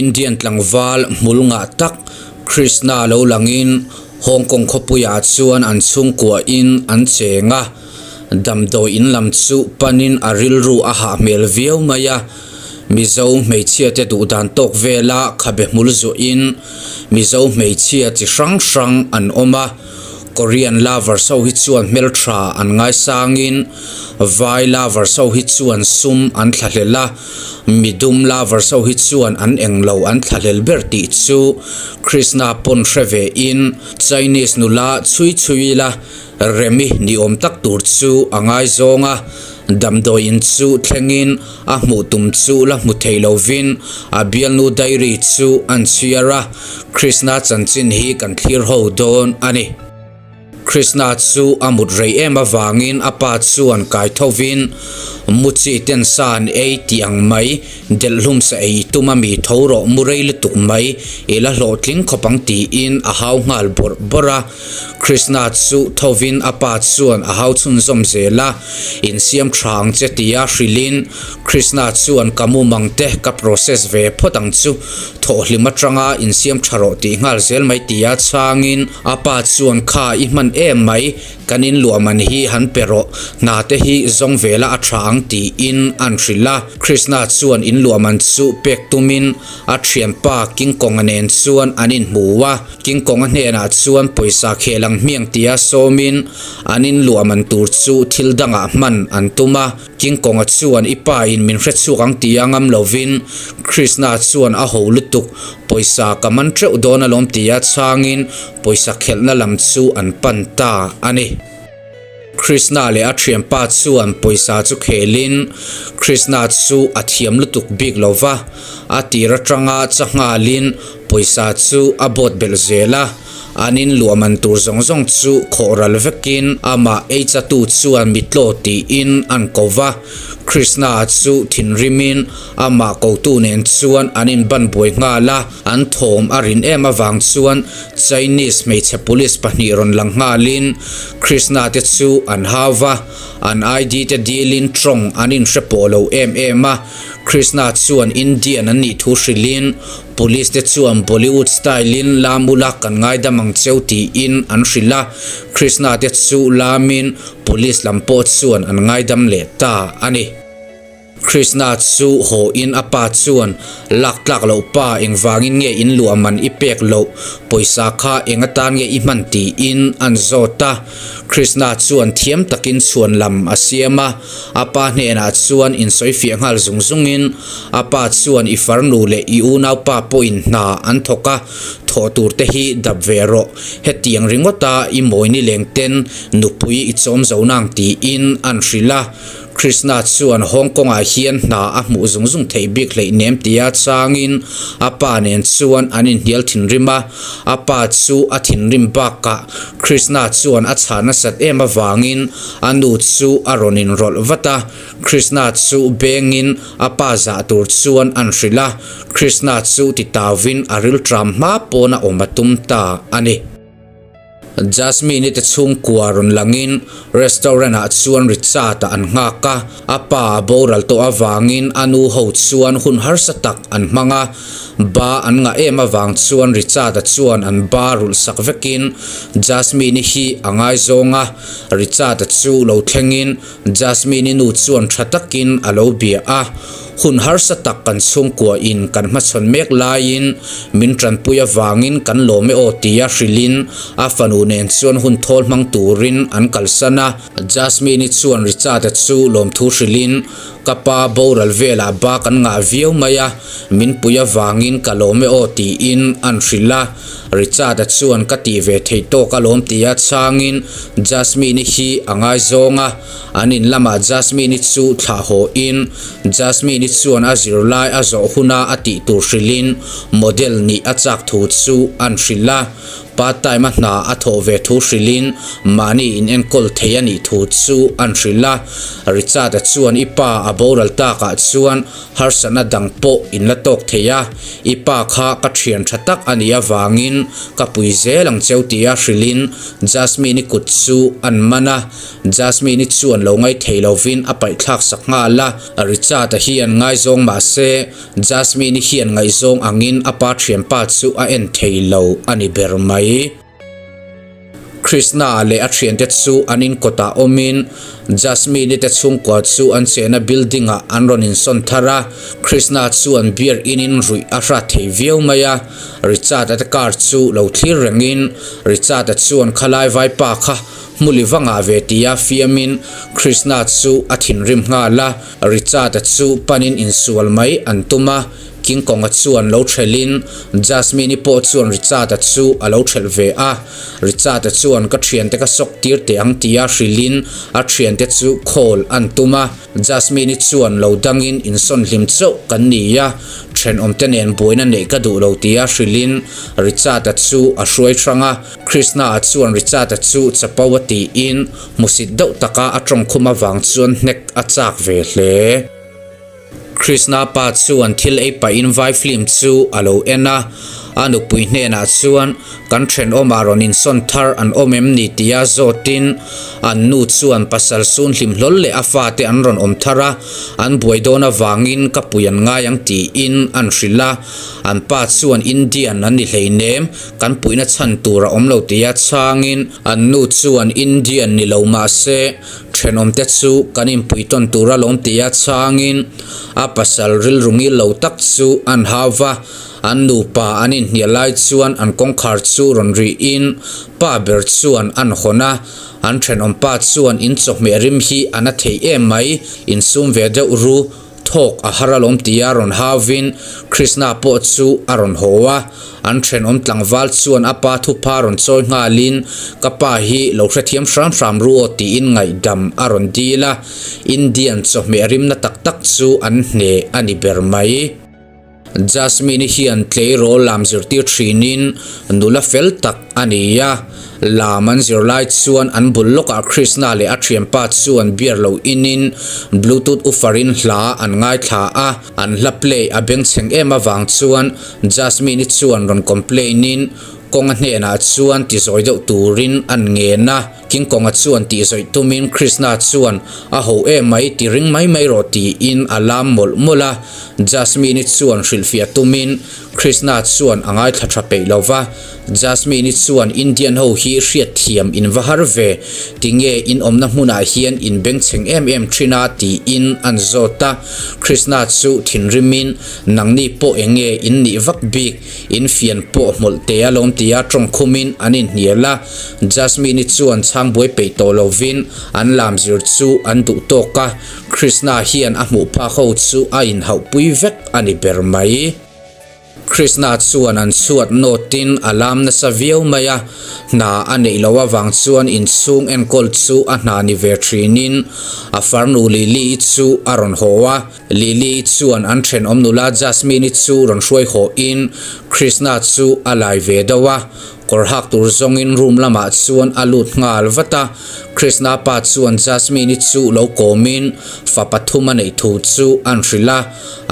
Indian tlangval hmul ngah tak Krishna lo langin Hong Kong khawpuiah chuan an chhungkuahin an cheng a, damdawi in lam chu panin a rilru a hah hmel viau mai a. Mizo hmeichhiate duh dan tawk vela khabe hmul zuahin Mizo hmeichhia chi hrang hrang an awm a, Korean lovers ho hi chuan hmeltha an ngaisangin Vai lovers ho hi chuan sum an thlahlel a, Midum lovers ho hi chuan an englo an thlahlel ber tih chu Krishna pawn hre ve in Chinese nula chhui chhui ila Remi ni awm tak tur chu a ngaizawng a, damdawi in chu thlengin a hmuh tum chu la hmu thei lovin a bialnu diary chu an chhiar a, Krishna chanchin hi kan thlir ho dawn a ni. Krishna chu a mut rei em avangin a pa chuan kai thovin mu chi ten sa an ei tih ang mai, delhhlum sa ei i tum a mi tho rawh mu rei lutuk mai, i la hlawhtling khawp ang tiin a hau nghal bawrh bawrh a. Krishna chu thovin a pa chuan a hau chhunzawm zel a, insiam tha ang che tia hrilhin Krishna chuan ka mumang te ka process ve phawt ang chu, thawhhlim atanga insiam tha rawh tih nghal zel mai tia chhangin a pa chuan kha i hman em mai, kan inluah man hi han pe rawh, hna te hi zawng vela a tha ang tiin an hrilh a. Krishna chuan inluah man chu pek tumin a thianpa King Kong-a nen chuan an inhmu a. King Kong-a hnenah chuan pawisa khel ang hmiang tia sawmin an inluah man tur chu thil dangah hman an tum a. King Kong-a chuan i pa in min hrechhuak ang tia ngam lovin Krishna chuan a ho lutuk, pawisa ka man teuh dawn alawm tia chhangin pawisa khelhna lam chu an pan ta a ni. Krishna leh a thianpa chuan pawisa chu khelin Krishna chu a thiam lutuk bik lo va, a tir atanga changhalin pawisa chu a bawt belh zel a, an inluah man tur zawng zawng chu khawh ral vekin amah ei chatu chuan mitlaw tiin an ko va, Krishna chu thinrimin amah kotu nen chuan an inban buai nghal a, an thawm a rin em avang chuan Chinese hmeichhe police pahnih rawn lang nghalin Krishna te chu an hau va, an ID te dilin tawng an inhre pawh lo em em a, Krishna chuan Indian an nih thu hrilhin police te chuan Bollywood style in lam ula kan ngaidam ang cheu tiin an hrilh a, Krishna te chu lamin police lam pawh chuan an ngaidam leh ta a ni. Krishna chu haw in a pa chuan, Lak tlak loh pa, engvangin nge in luah man i pek loh? Pawisa kha eng atan nge i hman tiin an zawt a. Krishna chuan thiam takin chhuan lam a siam a, a pa hnenah chuan insawifiah nghal zung zungin, a pa chuan i farnu leh i unaupa pawhin hna an thawk a, thawh tur te hi dap ve rawh, hetiang ringawta i mawini lengten nupui i chawm zo nang tiin an hrilh a. Krishna chuan Hong Kong-ah hian hna a hmuh zung zung theih bik hleihnem tia changin a pa nen chuan an inhnial thinrim a, a pa chu a thinrim bakah Krishna chuan a chhah nasat em avangin a nu chu a rawn inrawlh vat a, Krishna chu bengin a pa zah tur chuan an hrilh a, Krishna chu titauin a rilṭam hma pawn a awm a tum ta a ni. Jasmine-i te chhungkua rawn langin restaurant ah chuan Richard-a an nghak a, a pa a boral tawh avangin a nu ho chuan hun harsa tak an hmang a, ba an ngah em avang chuan Richard-a chuan an ba rulh sak vekin Jasmine-i hi a ngaizawng a, Richard-a chu lo thlengin Jasmine-i nu chuan tha takin a lo bia a, hun harsa tak kan chhungkua in kan hmachhawn mek laiin min tanpui avangin kan lawm e aw tia hrilhin a fanu nen chuan hun thawl hmang turin an kalsan a. Jasmine-i chuan Richard-a chu lawmthu hrilhin, Ka pa boral velah ba kan ngah viau mai a, min pui avangin ka lawm e aw tiin an hrilh a. Richard-a chuan ka tih ve theih tawk alawm tia chhangin Jasmine-i hi a ngaizawng a, an in lamah Jasmine-i chu thlah haw in Jasmine-i chuan a zirlai a zawh huna a tih tur hrilhin model nih a chak thu chu an hrilh a. Part time a hna a thawh ve thu hrilhin mahni inenkawl thei a nih thu chu an hrilh a. Richard-a chuan i pa a boral takah chuan harsatna dang pawh in la tawk thei a, i pa kha ka thian tha tak a nih avangin ka pui zel ang cheu tia hrilhin Jasmine-i kut chu an man a. Jasmine-i chuan lo ngaithei lovin a paihthlak sak nghal a. Richard-a hian ngaizawng mahse Jasmine-i hian ngaihzawng angin a pa thianpa chu a en thei lo a ni ber mai. Krishna leh a thiante chu an inkawtah awmin Jasmine-i te chhungkua chu an chehna building-ah an rawn insawn thar a. Krishna chuan beer inin ruih a hrat thei viau mai a. Richard-a te car chu lo thlir rengin Richard-a chuan khalai vaipa kha hmuli va ngah ve tia fiamin Krishna chu a thinrim nghal a. Richard-a chu panin insual mai an tum a, King Kong-a chuan lo thelhin Jasmine-i pawh chuan Richard-a chu a lo thelh ve a. Richard-a chuan ka thiante ka sawk tir teh ang tia hrilhin a thiante chu call an tum a. Jasmine-i chuan lo dangin insawn hlim chauh kan ni a, thenawmte nen buaina neih ka duh lo tia hrilhin Richard-a chu a hruai hrang a. Krishna-a chuan Richard-a chu chapo a tiin Hmusit deuh taka a tawngkhum avang chuan hnek a chak ve hle. Krishna pa chuan thil ei pahin vai film chu a lo en a, a nupui hnenah chuan kan thenawmah rawn insawn thar an awm em ni tia zawtin an nu chuan pasal sun hlim hlawl leh a fate an rawn awm thar a, an buai dawn avangin ka pui an ngai ang tiin an hrilh a, an pa chuan Indian an ni hleinem Kan puihna chhan tur a awm lo tia chhangin an nu chuan Indian ni lo mah se thenawmte chu kan inpui tawn tur alawm tia chhangin a pasal rilru ngil lo tak chu an hau va, an nupa an inhnial lai chuan an kawngkhar chu rawn rihin pa ber chuan an hawn a, an thenawm pa chuan in chawhmeh rim hi a na thei em mai, insum ve deuh ru. Thawk a har alawm tia rawn hauvin Krishna pawh chu a rawn haw a, an thenawm tlangval chuan a pa thupha rawn chawi nghalin ka pa hi lo hrethiam hram hram ru aw tiin ngaihdam a rawn dil a, Indian chawhmeh rimna tak tak chu an hne a ni ber mai. Jasmine-i hian tleirawl lam zirtir thinin nula fel tak a ni a, lam an zir lai chuan an bul lawkah Krishna leh a thianpa chuan beer lo inin bluetooth woofer-in hla an ngaithla a, an hla play a bengchheng em avang chuan Jasmine-i chuan rawn complain-in kawnga hnenah chuan tizawi deuh turin an ngen a. King Kong-a chuan tih zawih tumin Krishna chuan a ho em mai ti ring mai mai rawh tiin a lam mawlh mawlh a. Jasmine-i chuan hrilhfiah tumin Krishna chuan a ngaithla tha peih lo va. Jasmine-i chuan Indian ho hi hriatthiam in va har ve, tinge in awmna hmunah hian in bengchheng em em thin a tiin an zawt a. Krishna chu thinrimin nangni pawh enge in nih vak bik? In fian pawh hmawlh te alawm tia tawngkhumin an inhnial a, Jasmine-i chuan chhang buai peih tawh lovin an lam zir chu an duh tawk a, Krishna hian a hmuh phak ho chu a inhauhpui vek a ni ber mai. Krishna chuan an chhuat nawtin a lam nasa viau mai a, hna a neih loh avang chuan inchhung enkawl chu a hna ni ve thinin a farnu Lily-i chu a rawn haw a, Lily chuan an thenawm nula Jasmine-i chu rawn hruai haw in Krishna chu a lai ve deuh a, kawr hak tur zawngin room lamah chuan a lut nghal vat a. Krishna pa chuan Jasmine-i chu lo kawmin fapa thum a neih thu chu an hrilh a,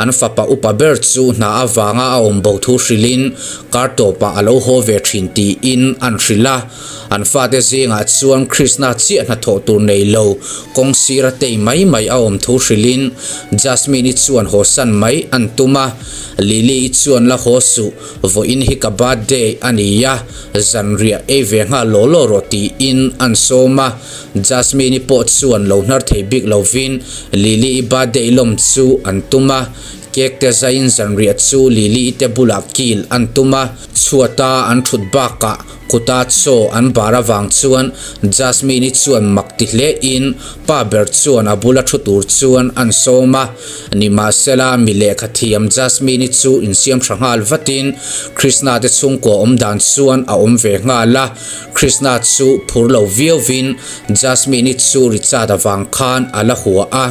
an fapa upa ber chu hna avanga a awm bo thu hrilhin kar tawpah a lo haw ve thin tiin an hrilh a. An fate zingah chuan Krishna chiah hnathawh tur nei lo, kawng sira tei mai mai a awm thu hrilhin Jasmine-i chuan haw san mai an tum a. Lily-i chuan la haw suh, vawiin hi ka birthday a ni a, zanriah ei ve nghal law law rawh tiin an sawm a. Jasmine-i pawh chuan lo hnar thei bik lovin Lily-i birthday lawm chu an tum a. Cake te zaiin zanriah chu Lily-i te bulah kil an tum a, chhuata an thut bakah Kuta chaw an bar avang chuan Jasmine-i chuan mak ti hle in pa ber chuan a bula thu tur chuan an sawm a. Nimahsela mi lehkha thiam Jasmine-i chu insiam tha nghal vatin Krishna te chhungkua awm dan chuan a awm ve nghal a. Krishna chu phur lo viauvin Jasmine-i chu Richard avang khan a la hua a.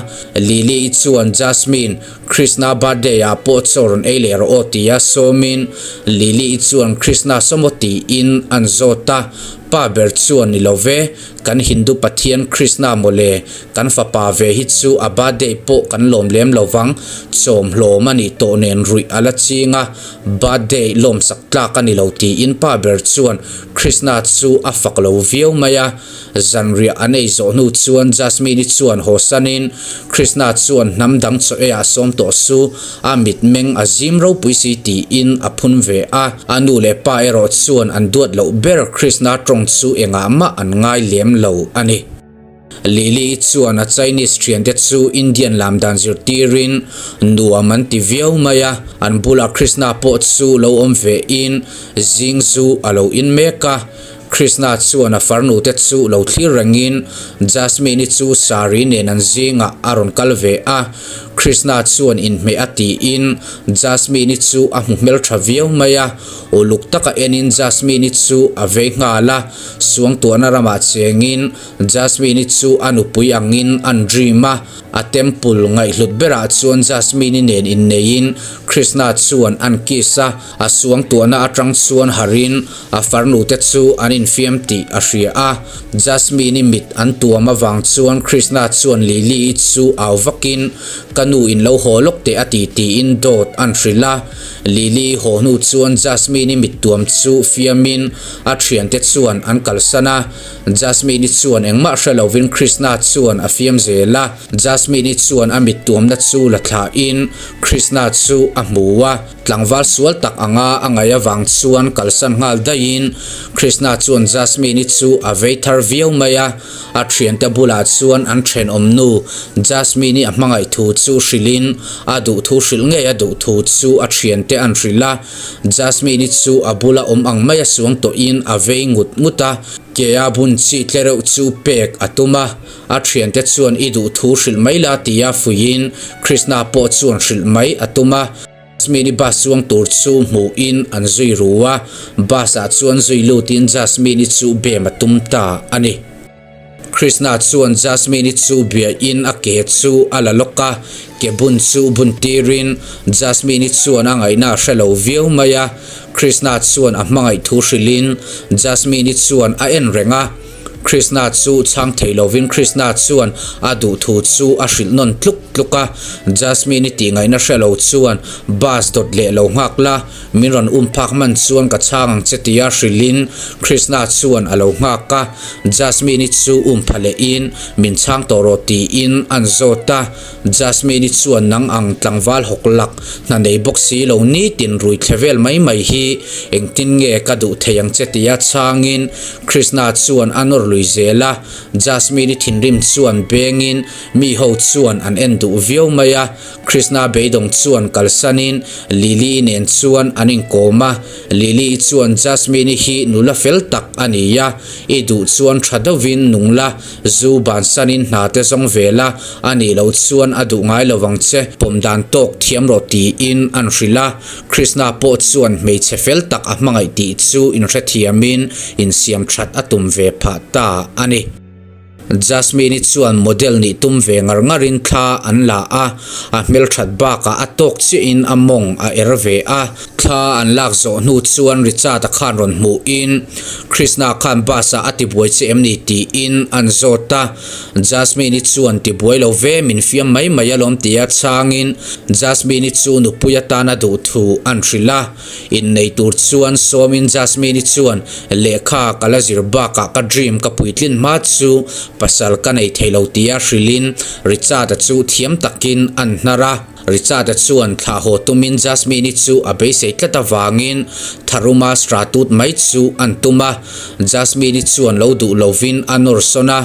Lily-i chuan Jasmine, Krishna. birthday ah pawh chaw rawn ei leh rawh aw tia sawmin Lily-i chuan Krishna sawmaw tiin an zawt a, pa ber chuan ni lo ve, kan Hindu pathian Krishna mawle, kan fapa ve hi chu a birthday pawh kan lawm lem lo vang, chawm hlawm a nih tawh nen ruih a la ching a, birthday lawmsak tlak a ni lo tiin pa ber chuan Krishna chu a fak lo viau mai a. Zanriah an ei zawh hnu chuan Jasmine-i chuan haw sanin Krishna chuan hnam dang chaw eiah sawm tawh su, a mitmeng a zim ropui si tiin a phun ve a. A nu leh pa erawh chuan an duat loh ber Krishna tawng chu engah mah an ngai lem lo a ni. Lily-i chuan a Chinese thiante chu Indian lam dan zirtirin nuam an ti viau mai a, an bulah Krishna pawh chu lo awm vein zing zu a lo in mek a. Krishna chuan a farnu te chu lo thlir rengin Jasmine-i chu saree nen an zingah a rawn kal ve a. Krishna chuan inhmeh a tiin Jasmine-i chu a hmu hmeltha viau mai a. Uluk taka enin Jasmine-i chu a vei nghal a, suangtuahna ramah chengin Jasmine-i chu a nupui angin an dream a. A temple ngaihhlut berah chuan Jasmine-i nen inneiin Krishna chuan an kiss a, a suangtuahna atang chuan harin A farnute chu an infiam tih a hria a, Jasmine-i mit an tuam avang chuan Krishna chuan Lily-i chu au vakin, Ka nu in lo haw lawk teh a ti tiin dawt an hrilh a. Lily-i haw hnu chuan Jasmine-i mit tuam chu fiamin a thiante chuan an kalsan a. Jasmine-i chuan engmah hre lovin Krishna chuan a fiam zel a. Jasmine-i chuan a mit tuamna chu la thlahin Krishna chu a hmu a. Tlangval sual tak anga a ngaih avang chuan kalsan nghal daihin Krishna chuan Jasmine-i chu a vei thar viau mai a, a thiante bulah chuan an thenawm nu Jasmine-i a hmangaih thu chu hrilhin a duh thu hrilh ngei a duh thu chu a thiante an hrilh a, Jasmine-i chu a bula awm ang maia suang tawhin a vei ngut ngut a, kea bun chi tle reuh chu pek a tum a, a thiante chuan i duh thu hrilh mai la tia fuihin Krishna pawh chuan hrilh mai a tum a. Jasmine-i bus chuang tur chu hmuhin an zui ru a, bus ah chuan zui lutin Jasmine-i chu bem a tum ta a ni. Krishna chuan Jasmine-i chu biahin a ke chu a la lawk a, ke bun chu bun tirin Jasmine-i chuan a ngaihna a hre lo viau mai a, Krishna chuan a hmangaih thu hrilhin Jasmine-i chuan a en reng a. Krishna chu chhang thei lovin Krishna chuan a duh thu chu a hrilh nawn tluk tluk a, Jasmine-i tih ngaihna hre lo chuan bus dawt leh lo nghak la, min rawn um phak man chuan ka chhang ang che tia hrilhin Krishna chuan a lo nghak a, Jasmine-i chu um pha lehin min chhang tawh rawh tiin an zawt a, Jasmine-i chuan nang ang tlangval hawk lak hna nei bawk si lo nitin rui thle vel mai mai hi engtin nge ka duh thei ang che tia chhangin Krishna chuan a nawr lui zel a, Jasmine-i thinrim chuan bengin mi ho chuan an en duh viau mai a, Krishna beidawng chuan kalsanin Lily-i nen chuan an inkawm a, Lily-i chuan Jasmine-i hi nula fel tak a ni a, i duh chuan tha deuhin nung la, zu bansanin hna te zawng ve la, a nih loh chuan a duh ngai lo vang che, pawm dan tawk thiam rawh tiin an hrilh a, Krishna pawh chuan hmeichhe fel tak a hmangaih tih chu inhrethiamin insiam that a tum ve phah ta a ni. Jasmine-i chuan model nih tum ve ngar ngarin thla an la a, a hmelthat bakah a tawk chiahin a mawng a er ve a. Thla an lak zawh hnu chuan Richard-a khan rawn hmuhin Krishna khan bus-ah a tibuai che em ni tiin an zawt a. Jasmine-i chuan tibuai lo ve min fiam mai mai alawm tia chhangin Jasmine-i chu nupui atana duh thu an hrilh a. Innei tur chuan sawmin Jasmine-i chuan lehkha ka la zir bakah ka dream ka puitlin hma chu pasal ka nei thei lo tia hrilhin Richard-a chu thiam takin an hnar a. Richard-a chuan thlah haw tumin Jasmine-i chu a beisei tlat avangin tharuma stratut mai chu an tum a. Jasmine-i chuan lo duh lovin a nawr sawn a,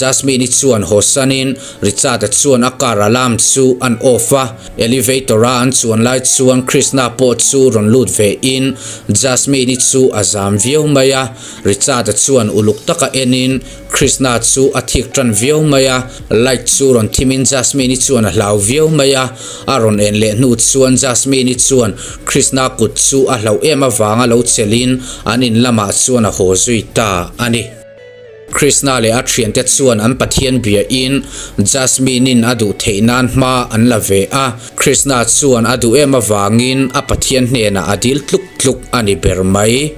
Jasmine-i chuan haw sanin Richard-a chuan a car alarm chu an off a, elevator-a an chuan lai chuan Krishna pawh chu rawn lut ve in Jasmine-i chu a zam viau mai a, Richard-a chuan uluk taka enin Krishna chu a thik tan viau mai a, light chu rawn thimin Jasmine-i chuan a hlau viau mai a, a rawn en leh hnu chuan Jasmine-i chuan Krishna kut chu a hlauh em avanga lo chelhin an in lamah chuan a haw zui ta a ni. Krishna leh a thiante chuan an Pathian biain Jasmine-in a duh theih nan hma an la ve a. Krishna chuan a duh em avangin a Pathian hnenah a dil tluk tluk a ni ber mai.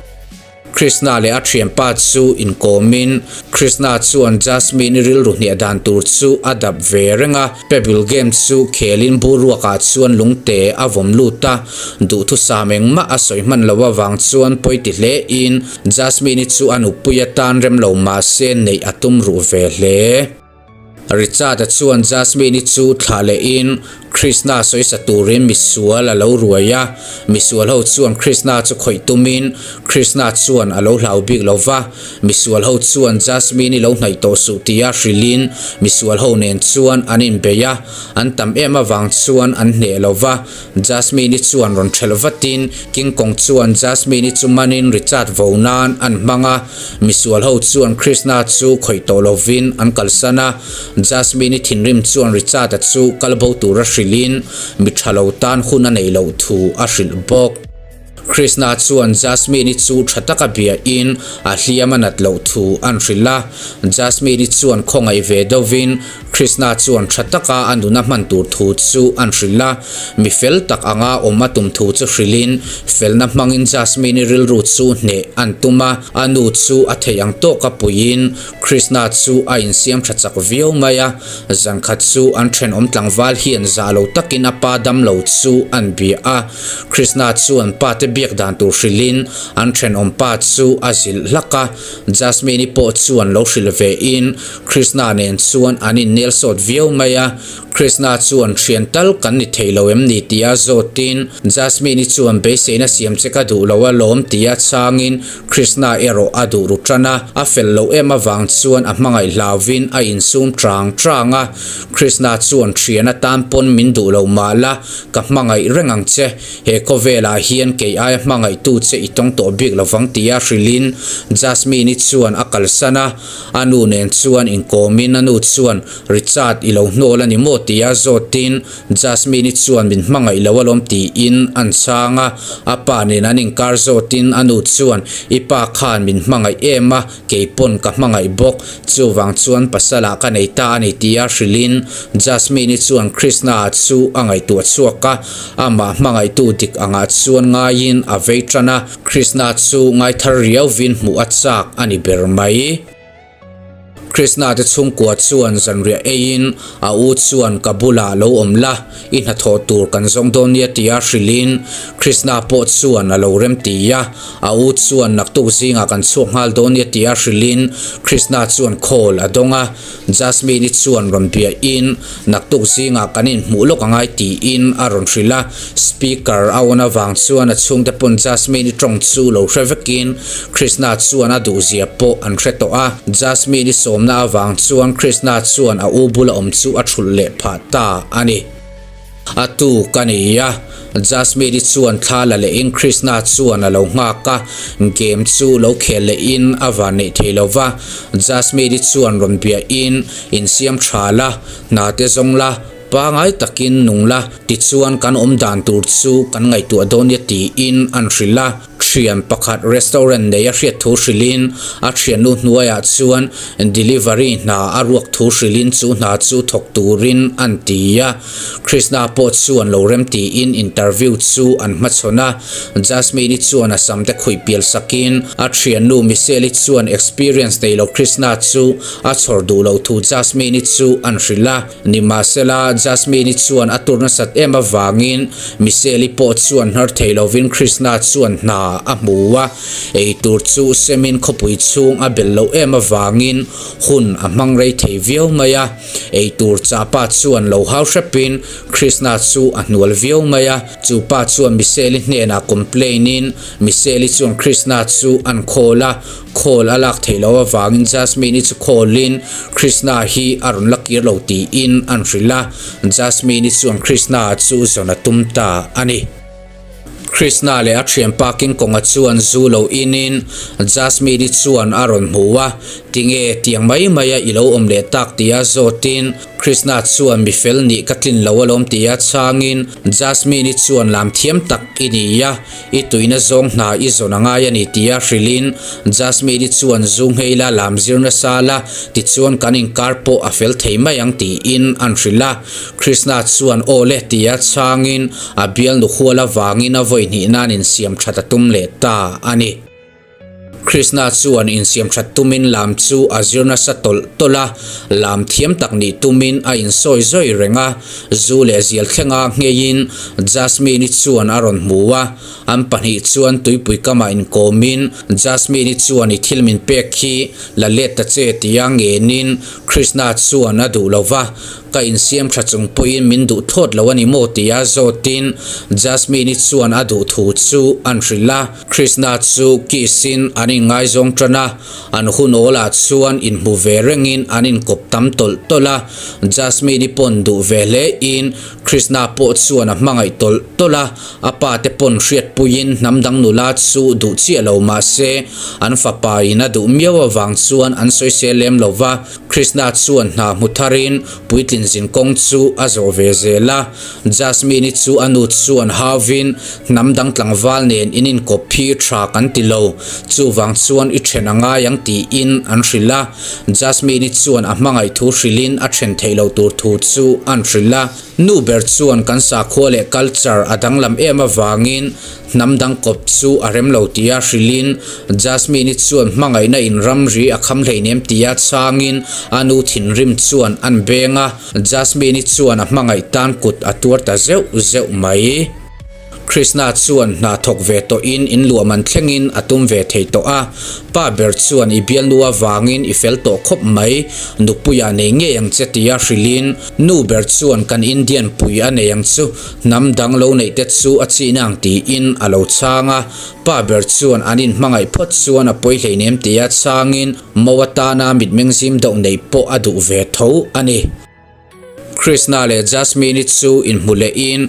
Krishna leh a thianpa chu inkawmin Krishna chuan Jasmine-i rilru hniah dan tur chu a dap ve reng a. Pebble game chu khelin boruakah chuan lungte a vawm lut a, duhthusam engmah a sawi hman loh avang chuan pawi ti hlein Jasmine-i chu a nupui atan rem lo mahse neih a tum ruh ve hle. Richard-a chuan Jasmine-i chu thlah lehin Krishna sawisa turin misual a lo ruai a, misual ho chuan Krishna chu khawih tumin Krishna chuan a lo hlau bik lo va, misual ho chuan Jasmine-i lo hnaih tawh suh tia hrilhin misual ho nen chuan an inbei a, an tam em avang chuan an hneh lo va, Jasmine-i chuan rawn ṭhelh vatin King Kong chuan Jasmine-i chu manin Richard vo nan an hmang a, misual ho chuan Krishna chu khawih tawh lovin an kalsan a, Jasmine-i thinrim chuan Richard-a chu kal bo tura hrilhin mi ṭha lo tan hun a neih loh thu a hrilh bawk. Krishna chuan Jasmine-i chu ṭha taka biain a hliam a nat loh thu an hrilh a, Jasmine-i chuan khawngaih ve deuhvin Krishna chuan ṭha taka a nuna hman tur thu chu an hrilh a, mi fel tak anga awm a tum thu chu hrilhin felna hmangin Jasmine-i rilru chu hneh an tum a, a nu chu a theih ang tawka puiin Krishna chu a insiam ṭha chak viau mai a, zankhat chu an ṭhenawm tlangval hian zah lo takin a pa damlo chu an bia a. Krishna chuan pa te biak dan tur hrilhin an thenawm pa chu a zilh hlak a, Jasmine-i pawh chuan lo hrilh ve in Krishna nen chuan an innel sawt viau mai a, Krishna chuan thian tal kan ni thei lo em ni tia zawtin Jasmine-i chuan beiseina siam che ka duh lo a lawm tia chhangin Krishna erawh a duh ru tan a, a fel loh em avang chuan a hmangaih hlauvin a insum chang chang a, Krishna chuan thian atan pawn min duh lo mah la, Ka hmangaih reng ang che, he khawvelah hian kei aia hmangaihtu che i tawng tawh bik lovang tia hrilhin Jasmine-i chuan a kalsan a, a nu nen chuan inkawmin a nu chuan Richard i lo hnawl a ni maw tia zawtin Jasmine-i chuan min hmangaih lo alawm tiin an chhang a, a pa nen an inkar zawtin a nu chuan i pa khan min hmangaih em a, Kei pawn ka hmangaih bawk, chuvang chuan pasalah ka nei ta a ni tia hrilhin Jasmine-i chuan Krishna-a chu a ngaihtuah chhuak a, amah hmangaihtu dik angah chuan ngaiin a vei tan a, Krishna chu ngaithar riauvin hmuh a chak a ni ber mai. Krishna te chhungkua chuan zanriah eiin a u chuan ka bulah lo awm la, I hnathawh tur kan zawng dawn nia tia hrilhin Krishna pawh chuan a lo rem ti a, a u chuan naktuk zingah kan chhuak nghal dawn nia tia hrilhin Krishna chuan call a dawng a, Jasmine-i chuan rawn biahin naktuk zingah kan inhmuh lawk angai tiin a rawn hrilh a, speaker a on avang chuan a chhungte pawn Jasmine-i tawng chu lo hre vekin Krishna chuan a duhzia pawh an hre tawh a, Jasmine-i sawmna avang chuan Krishna chuan a u bula awm chu a thulh leh phah ta a ni. A tu ka ni a, Jasmine-i chuan thla la lehin Krishna chuan a lo nghak a, game chu lo khel lehin a van neih thei lo va, Jasmine-i chuan rawn biahin insiam tha la, hna te zawng la, pangai takin nung la, tichuan kan awm dan tur chu kan ngaihtuah dawn nia tiin an hrilh a. Thian pakhat restaurant nei a hriat thu hrilhin a thiannu hnuaiah chuan delivery hna a ruak thu hrilhin chu hna chu thawk turin an ti a. Krishna pawh chuan lo rem tiin interview chu an hmachhawn a. Jasmine-i chuan a sam te khuih pial sakin a thiannu Michelle-i chuan experience nei lo Krishna chu a chhawr duh loh thu Jasmine-i chu an hrilh a. Nimahsela, Jasmine-i chuan a tur nasat em avangin Michelle-i pawh chuan hnar thei lovin Krishna chuan hna a hmu a, eitur chu semin khawpui chhung a belh loh em avangin hun a hmang rei thei viau mai a. Eitur chah pa chuan lo hau hrepin Krishna chu a hnual viau mai a, chu pa chuan Michelle-i hnenah complain-in Michelle-i chuan Krishna chu an call a, Call a lak theih loh avangin Jasmine-i chu call-in Krishna hi a rawn la kir lo tiin an hrilh a, Jasmine-i chuan Krishna chu zawn a tum ta a ni. Krishna leh a thianpa King Kong-a chuan zu lo inin Jasmine-i chuan a rawn hmu a, tinge tiang mai maia i lo awm leh tak tia zawtin. Krishna chuan mi fel nih ka tlin lo alawm tia chhangin Jasmine-i chuan lam thiam tak i ni a, i tuina zawng hna i zawn a ngai a ni tia hrilhin Jasmine-i chuan zu nghei la lam zir nasa la tichuan kan inkar pawh a fel thei mai ang tiin an hrilh a. Krishna chuan aw le tia chhangin a bialnu hual avangin a vawi hnih nan insiam that a tum leh ta a ni. Krishna chuan insiam that tumin lam chu a zir nasa tawlh tawlh a, lam thiam tak nih tumin a insawi zawi reng a, zu leh zial thlenga ngheiin Jasmine-i chuan a rawn hmu a, an pahnih chuan tuipui kamah inkawmin Jasmine-i chuan i thil min pek hi la let ta che tia ngenin Krishna chuan a duh lo va, ka insiam tha chung pawhin min duh thlawt lo a ni maw tia zawtin Jasmine-i chuan a duh thu chu an hrilh a. Krishna chu kiss-in an inngaizawng tan a, an hun awlah chuan inhmu ve rengin an inkawp tam tawlh tawlh a. Jasmine-i pawn duh ve hlein Krishna pawh chuan a hmangaih tawlh tawlh a, a pa te pawn hriatpuiin hnam dang nula chu duh chiah lo mah se an fapa in a duh miau avang chuan an sawisel lem lo va. Krishna chuan hna hmu tharin puitlin zin kawng chu a zawh ve zel a. Jasmine-i chu a nu chuan hauvin, Hnam dang tlangval nen in inkawp phir tha kan ti lo, chuvang chuan i then a ngai ang tiin an hrilh a. Jasmine-i chuan a hmangaih thu hrilhin a then theih loh tur thu chu an hrilh a. Nu ber chuan kan sakhua leh culture a danglam em avangin hnam dang kawp chu a rem lo tia hrilhin Jasmine-i chuan hmangaihna in ramri a kham hleinem tia chhangin a nu thinrim chuan an beng a. Jasmine-i chuan a hmangaih tan kut a tuar ta zeuh zeuh mai. Krishna chuan hna thawk ve tawhin in luah man thlengin a tum ve thei tawh a. Pa ber chuan i bialnu avangin i fel tawh khawp mai, nupuiah nei ngei ang che tia hrilhin nu ber chuan kan Indian pui a nei ang chu, hnam dang lo neih te chu a chihna ang tiin a lo chhang a. Pa ber chuan an inhmangaih phawt chuan a pawi hleinem tia chhangin Mo atana mitmeng zim deuh neih pawh a duh ve tho a ni. Krishna leh Jasmine-i chu inhmu lehin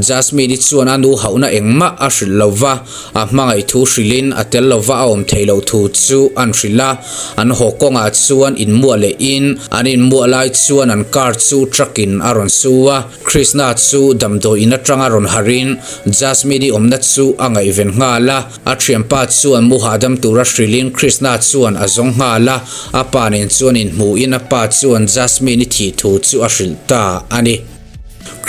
Jasmine-i chuan a nu hauhna engmah a hrilh lo va, a hmangaih thu hrilhin a tel lova a awm theih loh thu chu an hrilh a. An haw kawngah chuan inmuah lehin an inmuah lai chuan an car chu truck-in a rawn su a. Krishna chu damdawi in atanga rawn harhin Jasmine-i awmna chu a ngaihven nghal a. A thianpa chuan mu hahdam tura hrilhin Krishna chuan a zawng nghal a, a pa nen chuan inhmuhin a pa chuan Jasmine-i thih thu chu a hrilh ta a ni.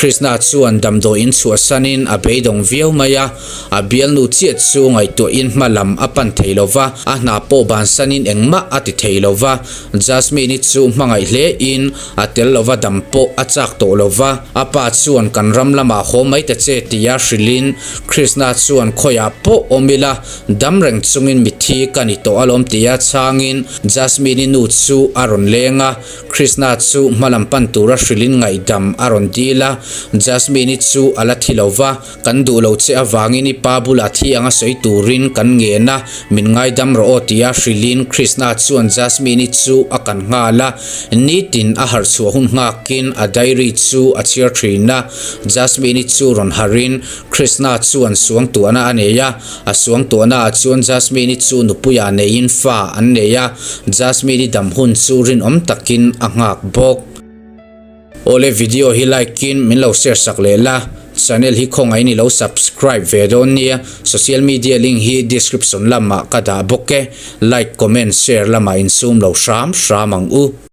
Krishna chuan damdawi in chhuahsanin a beidawng viau mai a, a bialnu chiah chu ngaihtuahin hma lam a pan thei lo va, a hna pawh bansanin engmah a ti thei lo va. Jasmine-i chu hmangaih hlein a tel lova dam pawh a chak tawh lo va, a pa chuan kan ram lamah haw mai ta che tia hrilhin Krishna chuan khawiah pawh awm ila, dam reng chungin mitthi ka ni tawh alawm tia chhangin Jasmine-i nu chu a rawn leng a, Krishna chu hmalam pan tura hrilhin ngaihdam a rawn dil a, Jasmine-i chu a la thi lo va, kan duh lo che avangin i pa bulah thi anga sawi turin kan ngen a, min ngaidam rawh aw tia hrilhin Krishna chuan Jasmine-i chu a kan nghal a, nitin a harhchhuah hun nghakin a diary chu a chhiar thin a, Jasmine-i chu rawn harhin Krishna chuan suangtuahna a nei a, a suangtuahnaah chuan Jasmine-i chu nupuiah neiin fa an nei a, Jasmine-i dam hun chu rinawm takin a nghak bawk. Awle video hi like in min lo share sak leh la, channel hi khawngaih in i lo subscribe ve dawn nia, social media link hi description lamah ka dah bawk e, like comment share lamah insum lo hram hram ang u.